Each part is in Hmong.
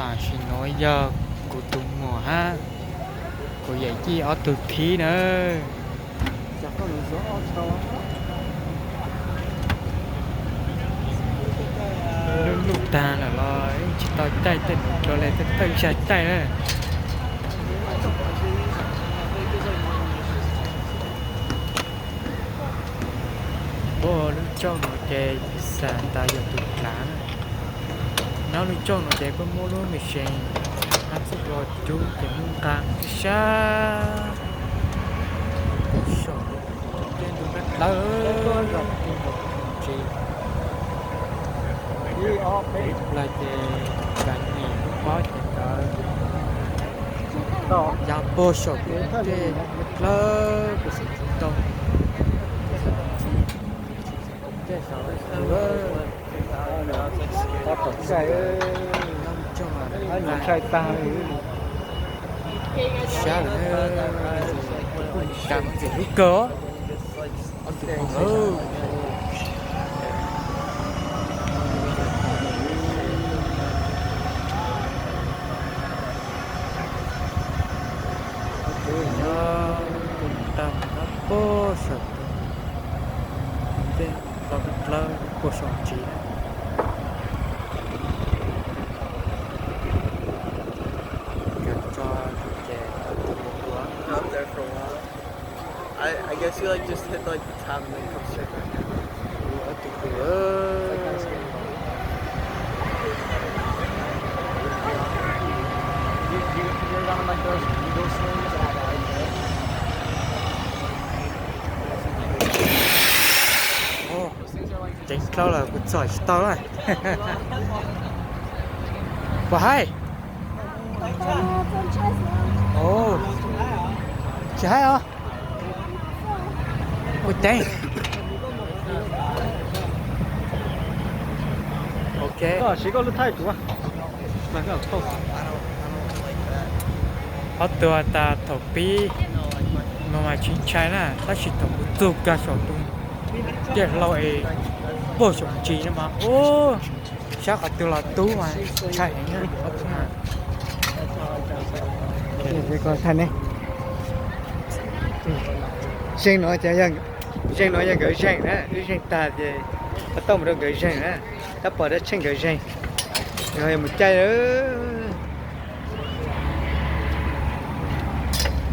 Tam sim no yog kuv tus muam hab kuv yawm yij ob tug khib na. Lub ntuj taag lawm los yeej tsis tau caij tej nuav dlua le, tej tawm zag caij na. Puab lub rooj no ces xav tas yog tus dlaav na. Nyob lub rooj no ces puab muab lub machine hab txuj dlua cub ces muab nqa sab saum tej ntug dlawb tsis. Ib plaws ces kav nyem lub pob ces nkawd ya puag saum tej dlawb puag saum tsis tau. Sab lawm, kuj ntxim lub kawg. Nyob tag nrho puag saum tej dlawb puag saum tsis. Kawg tso ces tus ua. Ceev dlhau lawm kuv txhom tsis tau na. Puas haib? Tsis haib os. Ua ceev. Ob tug has tas thaum pib no mas tsis ntshai na, tab sis thaum kuv txug kag saum tus ntiaj hlau es puag saum tsis no mas ub, sab qhov twg los tub mas ntshai heev na ob tug na. Zeeg no, zeeg no yog nkawd zeeg na, wb zeeg tag ces ho tau mus rau nkawd zeeg na, tab pom dab tsheej nkawd zeeg. Yog mus caij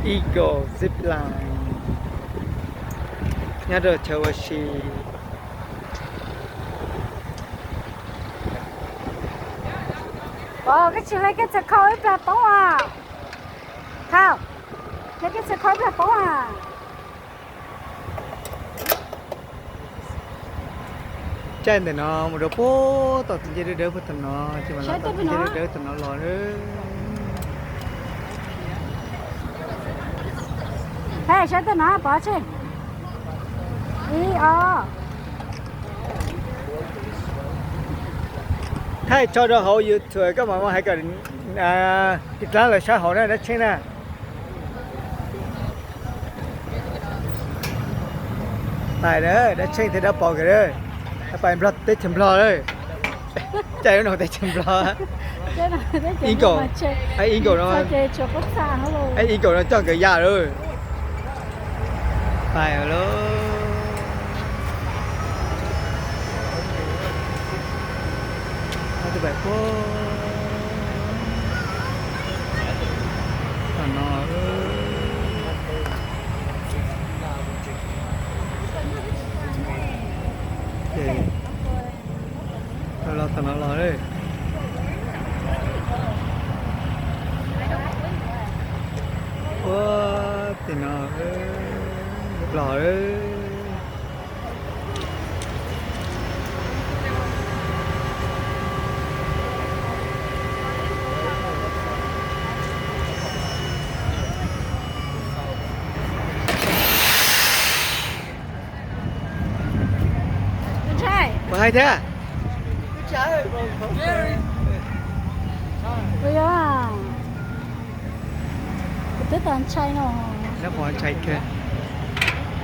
Eagle Zipline nyob rau chaw ua si. Koj tsis hle koj txhais khau ib plag poob as. Hau, hle koj txhais khau ib plag poob as. Caij ntawm no mus rau puag tom tus ncej dawb dawb puag tom no, ces mam los tom tus ncej dawb dawb tom no los. Saib tej no pov tseg. Ib ob. Thaij tso rau hauv YouTube koj mam hais kom ib dlaab lawv saib hauv na dab tsheej na. Pais na, dab tsheej thiab dab pov nkawd, pais Nplog teb chaws Nplog lawm. Caij lub no teb chaws Nplog. Ib nkaus, ib nkaus no, ib nkaus no coj nkawd ya lawm. Pais lawm. Tom no, los tom no los. Ua tim no los. Puas hais thiab? Kuv twb tau ntshai no. Nyob qhov ntshai kawg.